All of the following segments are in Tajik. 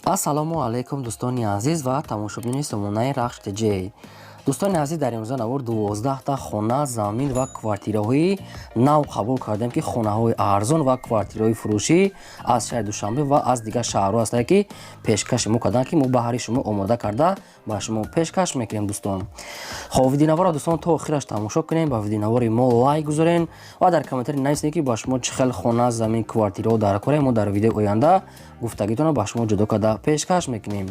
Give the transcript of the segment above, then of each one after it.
Ассалому алайкум, дӯстони азиз ва тамошобинони сомонаи Рахш ТЖ. Дӯстони азиз, дар имрӯза навор 12та хона, замин ва квартираҳои нав қабул кардем, ки хонаҳои арзон ва квартираҳои фурӯшӣ аз шаҳри Душанбе ва аз дигар шаҳрҳо ҳастанд, ки пешкаши мо карданд, ки мо баҳри шумо омода карда ба шумо пешкаш мекунем, дӯстон. Хоб, видеонаворро, дӯстон, то охираш тамошо кунем, ба видеонавори мо лайк гузорен ва дар комментарий нависед, ки ба шумо чӣ хел хона, замин, квартираҳо дар корем. Мо дар видеои оянда гуфтагитонро ба шумо ҷудо карда пешкаш мекунем.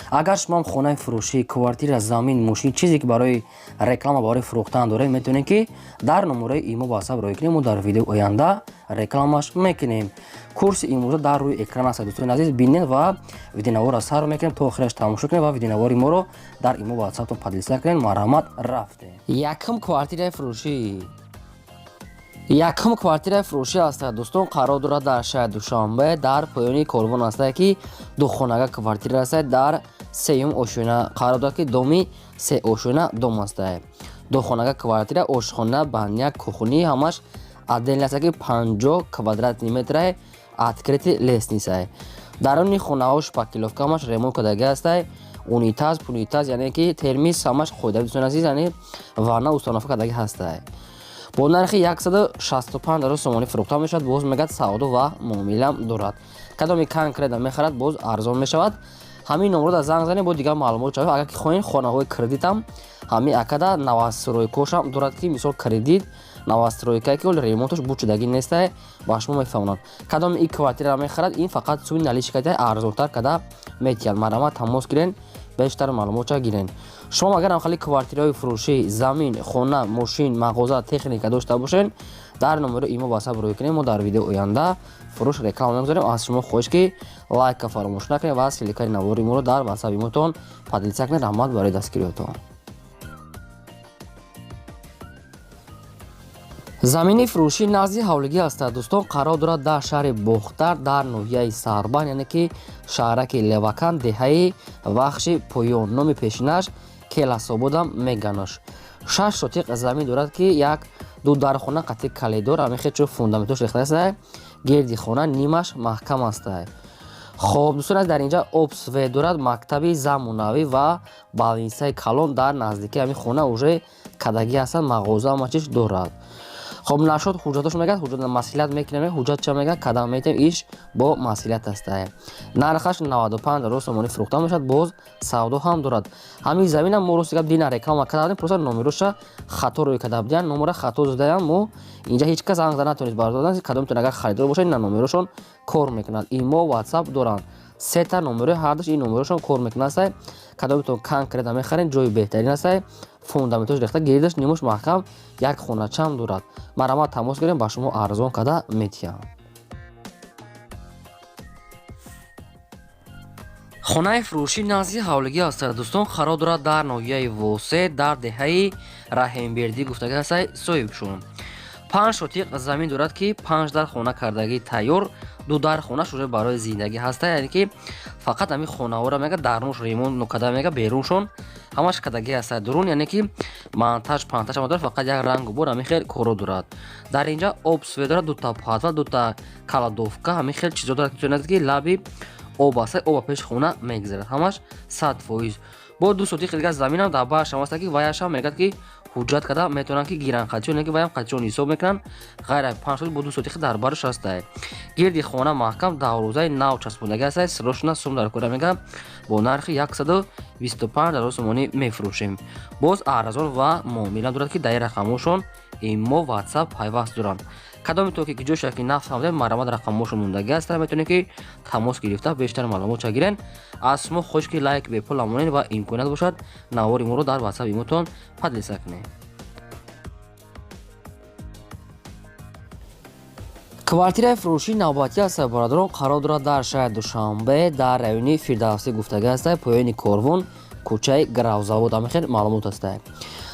Агар шумоам хонаи фурӯшӣ, квартира, замин, мошин, чизе ки барои реклама, барои фурӯхтан доред, метавонед, ки дар номерои имо, ватсап рӯй кунем, мо дар видеои оянда рекламаш мекунем. Курси имрӯза дар рӯи экран аст, дӯстони азиз, бинед ва видеонаворро сар мекунем, то охираш тамошо кунем ва видеонавори моро дар имо, ватсаптон поделиться кунед. Марҳамат, рафтем. Якум квартираи фурӯшӣ. Якум квартираи фурӯшӣ аст, дӯстон, қарор дорад дар шаҳри Душанбе, дар поёни корвон аст, ки духонага квартира аст, дар сеюм ошёна қарор дорад, ки доми се ошёна дом аст. Духонага квартира, ошхона, баня, кухни ҳамаш отдельно аст, ки 50 квадратный метрае, открытый лестница. Даруни хонаҳо шпаклёвка, ҳамаш ремонт кардагӣ аст, унитаз, пунитаз, яъне ки термис ҳамаш қоида, дӯстони азиз, яъне ванна установка кардагӣ ҳаста. Бо нархи 165 ҳазор сомонӣ фурӯхта мешавад. Боз мегӯяд, савдо ва муомилам дорад. Кадоми конкретно мехарад, боз арзон мешавад. Ҳамин номро занг занед, бо дигар маълумот шавед. Агар ки хоҳед, хонаҳои кредитам ҳамин акада новостройкошам дорад, ки мисол кредит новостройка, ки оли ремонтош бучудагӣ нестае, ба шумо мефаҳмонад. Кадоми ин квартираро мехарад, ин фақат суми наличка арзонтар када метиҳад. Марҳамат, тамос гирен, бештар маълумотша гирен. Шумо агар ҳам квартираҳои фурӯшӣ, замин, хона, мошин, мағоза, техника дошта бошед, дар номерои имо, ватсап рӯй кунед, мо дар видеои оянда фурӯш реклама мегузорем. Аз шумо хоҳиш, ки лайка фаромӯш накунед ва ссылкаи навори моро дар ватсап имотон поделиться кунед. Раҳмат барои дастгириётон. Замини фурӯшӣ назди ҳавлигӣ ҳастад, дӯстон, қарор дорад дар шаҳри Бохтар, дар ноҳияи Сарбанд, яъне ки шаҳраки Левакан, деҳаи Вахши Поён, номи пешинаш Келасободам меганаш. 6 сотиқ замин дорад, ки як ду дархона қатъи калидор, ҳамин чо фундаментош рехтааст, гирди хона нимаш маҳкам аст. Хоб, дӯстон, дар инҷа об, свет дорад, мактаби замонавӣ ва больницаи калон дар наздикии ҳамин хона уже кадагӣ ҳастанд, мағоза, ҳама чиз дорад. Хоб, нашод ҳуҷҷатош мегӯяд, ҳуҷҷат маслиҳат мекунем, ҳуҷҷат ча мегӯяд, кадам метем, иш бо маслиҳат астае. Нархаш 95 ҳазор сомонӣ фурӯхта мешавад, боз савдо ҳам дорад. Ҳамин заминам мо рости гап дина реклама карда будем, просто номероша хато рӯй карда будем, номера хато задаям. Мо инҷа ҳеҷ кас занг зада натавонист бардодан. Кадомтон агар харидор бошад, ина номерошон кор мекунад, имо, ватсап доранд, сета номерои ҳардуш ин номерошон кор мекунад. Астай, кадомтон конкретно мехарен, ҷои беҳтарин астай, фундаментош рехта, гирдаш нимош маҳкам, як хоначам дорад. Марҳамат, тамос гирем, ба шумо арзон карда метиҳам. Хонаи фурӯшӣ назди ҳавлигӣ аст, дӯстон, қарор дорад дар ноҳияи Восе, дар деҳаи Раҳимбердӣ гуфтагӣ ҳастай. Соҳибшон 5 сотиқ замин дорад, ки 5 дар хона кардагӣ тайёр, ду дар хонаш уже барои зиндагӣ ҳаста, яъне ки фақат ҳамин хонаҳоро мега дарунш ремонт нокарда, мега беруншон ҳамаш кардагӣ ҳаста. Дурун, яъне ки монтаж пантаж ҳама дорад, фақат як рангу бор ҳамин хел коро дорад. Дар инҷа об, свет дорад, дута подвал, дута кладовка, ҳамин хел чизо дорад, ки лаби об аст, оба пеши хона мегузарад, ҳамаш 100%. Бо 2 сотиқи дигар заминам дар баъшам аст, ки ваяшам мегӯяд, ки ҳуҷҷат карда метавонанд, ки гиранд қатиён, ки ваям қатиён ҳисоб мекунанд. Ғайр аз 5 сотиқ бо 2 сотиқи дар барш ҳастае. Гирди хона маҳкам, дарвозаи нав часпондагӣ ҳастае. Срочно сум дар кора, мегӯям, бо нархи 125 ҳазор сомонӣ мефурӯшем. Боз арзон ва муомила дорад, ки дар ин рақамҳошон имо, ватсап пайваст доранд. Кадоме то ки ҷоша ки нафаҳмидем, марҳамат, рақамҳошон мондагӣ аст, метавонед, ки тамос гирифта бештар маълумотша гирен. Аз шумо хоҳиш, ки лайк бепул намонед ва имконият бошад, навори моро дар ватсап имотон поделиться кунед. Квартираи фурӯшии навбатӣ аст, бародарон, қарор дорад дар шаҳри Душанбе, дар райони Фирдавсӣ гуфтагӣ аст, поёни корвон, кӯчаи Гравзавод, ҳамин хел маълумот аст.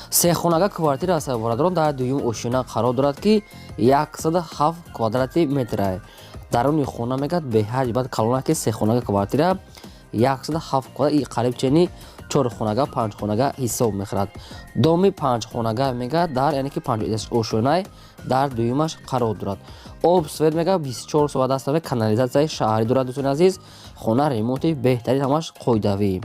Сехонага квартира аст, бародарон, дар дуюм ошёна қарор дорад, ки 107 квадрати метрае. Даруни хона мегӯяд беҳаҷ баъд калона, ки сехонага квартира 107 квадрат, и қариб чени чорхонага, панҷхонага ҳисоб мехӯрад. Доми панҷхонага мегӯяд, дар яъне ки панҷ ошёнай, дар дуюмаш қарор дорад. Об, свет мега 24 соат аст, канализатсияи шаҳрӣ дорад. Дӯстони азиз, хона ремонти беҳтарин, ҳамаш қоидавӣ.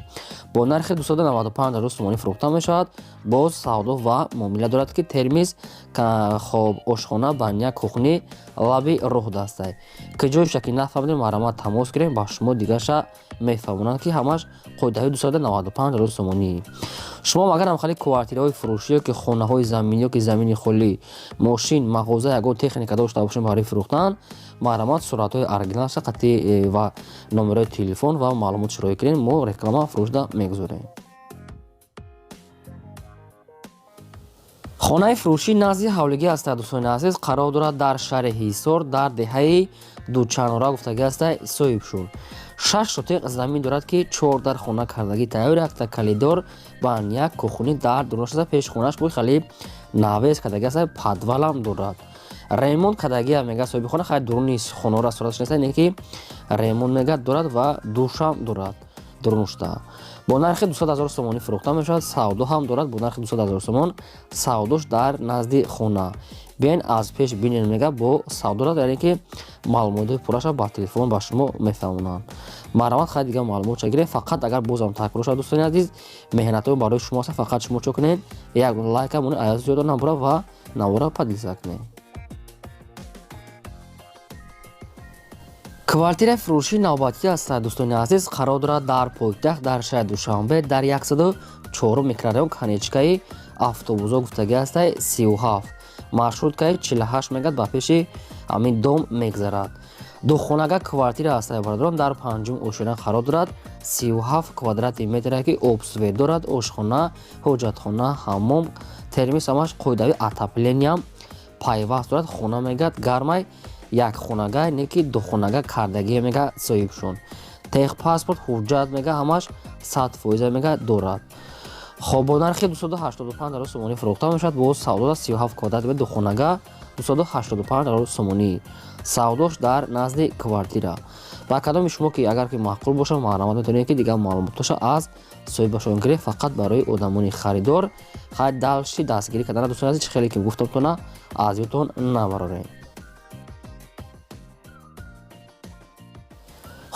Бо нархи 295 ҳазор сомонӣ фурӯхта мешавад. Боз савдо ва муомила дорад, ки термиз, хоб, ошхона, баня, кухни лаби роҳ дастай. Ки ҷойша ки нафаҳмидем, марҳамат, тамос гирем, ба шумо дигаша мефаҳмонанд, ки ҳамаш қоидави 295 ҳазор сомонӣ. Шумо агар ҳам хали квартираҳои фурӯшӣ ё ки хонаҳои заминӣ ё ки замини холӣ, мошин, мағоза, ягон техника дошта бошем барои фурӯхтан, марҳамат, суратҳои оригиналша қатъи ва номерои телефон ва маълумот широӣ кунем, мо реклама фурӯшда мегузорем. Хонаи фурӯшӣ назди ҳавлигӣ аста, дӯстони азиз, қарор дорад дар шаҳри Ҳисор, дар деҳаи Дучанора гуфтагӣ аста соҳибшуд. 6 сотиқ замин дорад, ки 4 дар хона кардагӣ тайёр, якта калидор, баня, кухни дар дураш аста, пеш хонаш буд хали навес кардагӣ аста, подвалам дорад. Ремонт кардагия мега соҳиби хона, хай дуруни хонора сураташ неста, не ки ремонт мега дорад ва душам дорад дурунушта. Бо нархи 200 ҳазор сомонӣ фурӯхта мешавад. Савдо ҳам дорад бо нархи 200 ҳазор сомон, савдош дар назди хона. Биёен аз пеш бинен, мега бо савдо дорад, яъне ки маълумотҳои пурраша ба телефон ба шумо мефаҳмонанд. Марҳамат, хай дигар маълумотша гирем. Фақат агар бозам такрор шавад, дӯстони азиз, меҳнатҳои барои шумо аст, фақат шумо чо кунед? Як лайка монед, аяз зиёда набура ва навора поделиться кунед. Квартираи фурӯшии навбатӣ аст, дӯстони азиз, қарор дорад дар пойтахт, дар шаҳри Душанбе, дар 104 микрорайон, конечкаи автобусҳо гуфтагӣ ҳастай 37, маршруткаи 48 мегад ба пеши ҳамин дом мегзарад. Духонага квартира аст, бародарон, дар панҷум ошёна қарор дорад, 37 квадрати метре, ки обсвет дорад, ошхона, ҳоҷатхона, ҳаммом, термис ҳамаш қоидави, отоплениям пайваст дорад. Хона мегад гармай, як хонага не ки духонага кардагие мега соҳибшон. Техпаспорт, ҳуҷҷат мега ҳамаш 100% мега дорад. Хоб, бо нархи 285 ҳазор сомонӣ фурӯхта мешавад. Бо савдо 37 квадрат метр духонага 285 ҳазор сомонӣ, савдош дар назди квартира. Ба кадоми шумо ки агар ки маъқул бошад, марҳамат, метавонед ки дигар маълумотоша аз соҳибашон гиред. Фақат барои одамони харидор. Хай, дальше дастгирӣ кардана, дӯстони азиз, чӣ хеле ки гуфтамтона, аз ёдтон набарорем.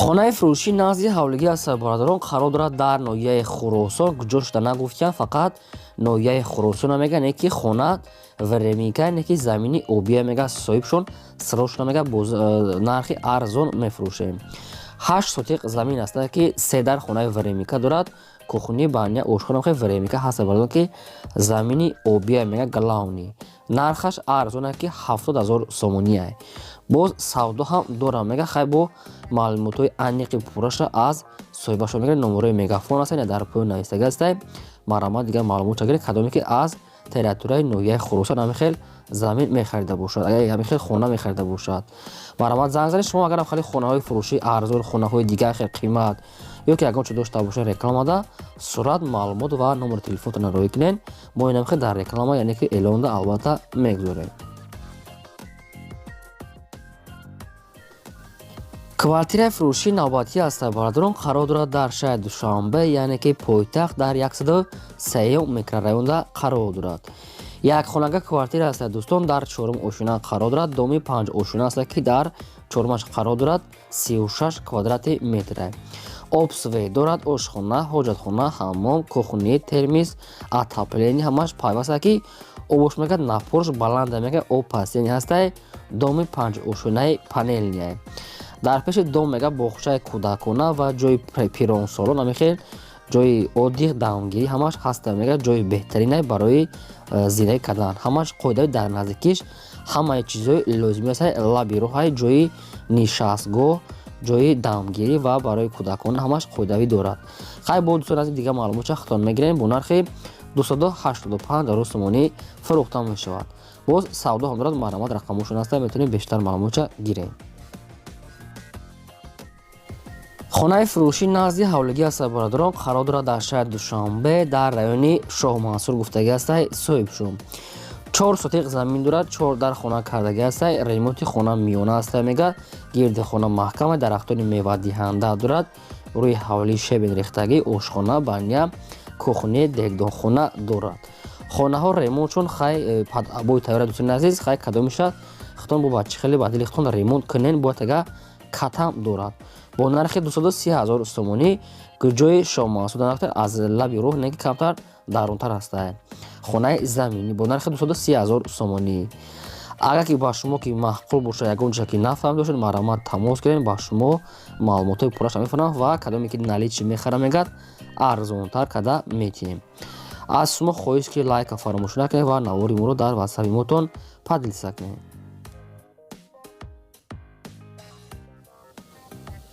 Хонаи фурӯшӣ назди ҳавлигӣ аст, бародарон, қарор дорад дар ноҳияи Хуросон. Куҷо шуда нагуфтиям, фақат ноҳияи Хуросона мега, не ки хона временка, не ки замини обия мега соҳибшон, срочно мега бо нархи арзон мефурӯшем. 8 сотиқ замин аст, ки се дар хонаи временка дорад, кухни, баня, ошхона временка ҳаст, бародарон, ки замини обия мега главный. Нархаш арзон, ки 70 ҳазор сомония. Боз савдо ҳам дорам мега. Хай, бо маълумотҳои аниқи пурраша аз соҳибашон мегиред. Номерои мегафон аст, дар поён навистага ҳастай. Марҳамат, дигар маълумотша гиред. Кадоме ки аз территорияи ноҳияи Хуросон ҳамин хел замин мехарида бошад, агар ҳамин хел хона мехарида бошад, марҳамат, занг занед. Шумо агарам хали хонаҳои фурӯшии арзон, хонаҳои дигар хел қимат ё ки ягон чиз дошта бошед рекламада, сурат, маълумот ва номери телефонтонро роҳӣ кунед, мо инам хел дар реклама, яъне ки эълонда албатта мегузорем. Квартираи фурӯшии навбатӣ аст, бародарон, қарор дорад дар шаҳри Душанбе, яъне ки пойтахт, дар 103 микрорайонда қарор дорад. Як хонага квартира аст, дӯстон, дар чорум ошёна қарор дорад. Доми панҷ ошёна аст, ки дар чорумаш қарор дорад, 36 квадрати метра. Обсвет дорад, ошхона, ҳоҷатхона, ҳаммом, кухни, термис, отопление ҳамаш пайваст, ки обош мегад напорш баланда мега, об пастени ҳастай. Доми панҷ ошёнаи панельный. Дар пеши дом мега боғчаи кӯдакона ва ҷои пиронсолон, ҳамин ҷои отдых, дамгирӣ ҳамаш ҳаста мега. Ҷои беҳтаринай барои зиндагӣ кардан, ҳамаш қоидаи, дар наздикиш ҳамаи чизҳои лозимӣ аст, лаби роҳай ҷои нишастгоҳ, ҷои дамгирӣ ва барои кӯдакон ҳамаш қоидавӣ дорад. Хай, бо дӯстон азиз, дигар маълумотша худтон мегирем. Бо нархи 285 ҳазор сомонӣ фурӯхта мешавад. Боз савдо ҳам дорад. Марҳамат, рақамошон аста, метавонем бештар маълумотша гирем. Хонаи фурӯшӣ назди ҳавлигӣ аст, бародарон, қарор дорад дар шаҳри Душанбе, дар райони Шоҳмансур гуфтагӣ ҳастай соҳибшум. 4 сотиқ замин дорад, 4 дар хона кардагӣ ҳастай, ремонти хона миёна ҳастай мега, гирди хона маҳкама, дарахтони мевадиҳанда дорад, рӯи ҳавлӣ щебень рехтагӣ, ошхона, баня, кухни, дегдонхона дорад. Хонаҳо ремонтшон хай обои тайёра, дӯстони азиз. Хай, кадомиша Худтон бо чӣ хеле ба дили худтон ремонт кунен, бояд ага катам дорад. Бо нархи 230 ҳазор сомонӣ, ҷои Шоҳмансур аз лаби роҳ не ки камтар дарунтар ҳастад. Хонаи заминӣ бо нархи 230 ҳазор сомонӣ. Агар ки ба шумо ки маъқул бошад, ягон чизе ки нафаҳмида бошед, марҳамат тамос гиред, ба шумо маълумотҳои пурраша мефаҳмам ва кадоме ки наличи мехарам мегӯяд, арзонтар карда метиҳем. Аз шумо хоҳиш ки лайка фаромӯш накунед ва навори моро дар ватсапи мотон поделиться кунед.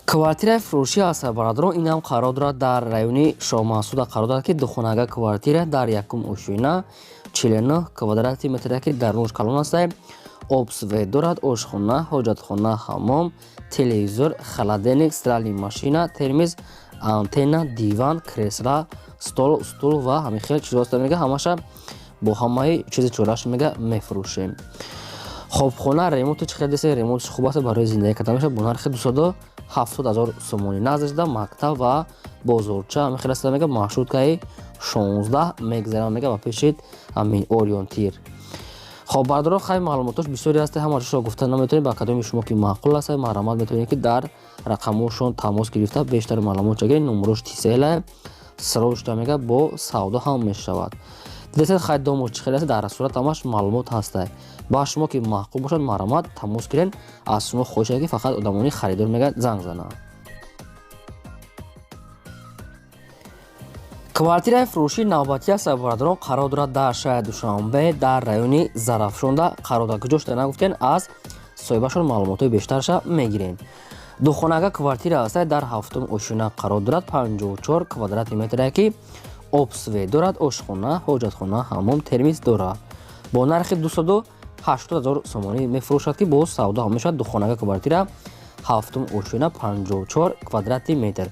Квартираи фурӯшӣ аст, бародарон, инам қарор дорад дар райони Шоҳмансуда қарор дорад, ки духонага квартира дар якум ошёна 49 квадрати метр, ки дарунаш калон аст, об свет дорад, ошхона, ҳоҷатхона, ҳаммом, телевизор, холодильник, стиральный машина, термиз, антенна, диван, кресла, стол, стул ва ҳамин хел чизҳо аст. Мега ҳамаша бо ҳамаи чизи чораш мега мефурӯшем. Хоб, хона ремонту чӣ хел деса, ремонтш хуб аст, барои зиндагӣ кардан мешавад бо нархи 270 ҳазор сомонӣ. Наздишда мактаб ва бозорча ҳамин хел аст, мега маршруткаи 16 мегзарам, мега ба пеши ҳамин ориентир. Хоб, бародарон, хай маълумотош бисёре аст, ҳама чизро гуфта наметавонем. Ба кадоми шумо ки маъқул аст, марҳамат, метавонед ки дар рақамҳошон тамос гирифта бештар маълумот гиред. Номерош тисела срочно мега бо савдо ҳам мешавад. Дидесед, хай домош чӣ хел аст, дар сурат ҳамаш маълумот ҳаста. Ба шумо ки маъқул бошад, марҳамат, тамос гиред. Аз шумо хоҳиш ки фақат одамони харидор мега занг зананд. Квартираи фурӯшии навбатӣ аст, бародарон, қарор дорад дар шаҳри Душанбе, дар райони Зарафшонда қарор дорад. Куҷо шуда нагуфтен, аз соҳибашон маълумотҳои бештарша мегирем. Духонага квартира аст, дар ҳафтум ошёна қарор дорад, 54 квадрати метре, ки об свет дорад, ошхона, ҳоҷатхона, ҳаммом, термиз дорад. Бо нархи 280 ҳазор сомонӣ мефурӯшад, ки боз савдо ҳам мешавад. Духонага квартира, ҳафтум ошёна, 54 квадрати метр,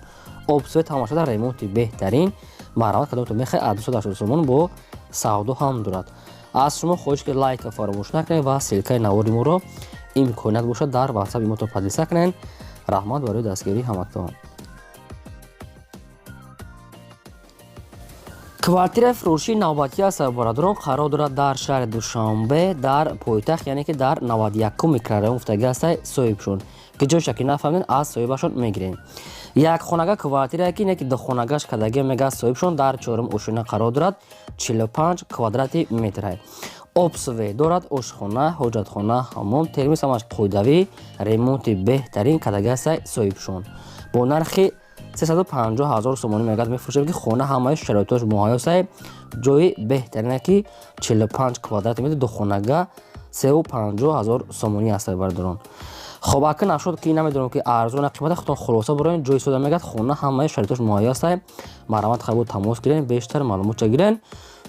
об свет ҳамаша, ремонти беҳтарин. Марҳамат, кадомтон мехоҳед, аз 280 сомон бо савдо ҳам дорад. Аз шумо хоҳиш ки лайка фаромӯш накунед ва ссылкаи навори моро имконият бошад дар ватсапи мотон поделиться кунед. Раҳмат барои дастгирии ҳаматон. Квартираи фурӯшии навбатӣ аст, бародарон, қарор дорад дар шаҳри Душанбе, дар пойтахт, яъне ки дар 91 микрорайон гуфтагӣ аст соҳибшон. Ки ҷойша ки нафаҳмед, аз соҳибашон мегирем. Як хонага квартирае ки не ки духонагаш кардагӣ мега соҳибшон, дар чорум ошёна қарор дорад, 45 квадрати метр. Об свет дорад, ошхона, ҳоҷатхона, ҳаммом, термиз ҳамаш қоидавӣ, ремонти беҳтарин кардагӣ аст соҳибшон. Бо нархи 350 ҳазор сомонӣ мегӯяд мефурӯшем, ки хона ҳамаи шароитош муҳайё аст, ҷои беҳтарине ки 45 квадрати метр духонага 350 ҳазор сомонӣ аст, бародарон. Хоб, ака нашуд ки намедонам ки арзона қимата, худтон хулоса бароем. Ҷои сода мегӯяд, хона ҳамаи шароитош муҳайё аст. Марҳамат, хабо тамос гирен, бештар маълумотча гирен.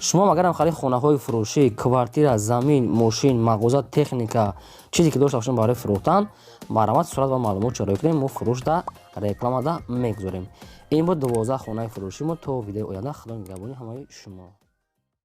Шумо агарам хари хонаҳои фурӯшӣ, квартира, замин, мошин, мағоза, техника, чизе ки дошта бошем барои фурӯхтан, марҳамат, сурат ва маълумот чароӣ кунем, мо фурӯшда рекламада мегузорем. Ин буд 12 хонаи фурӯшӣ мо. То видеои оянда, худо нигаҳбони ҳамаи шумо.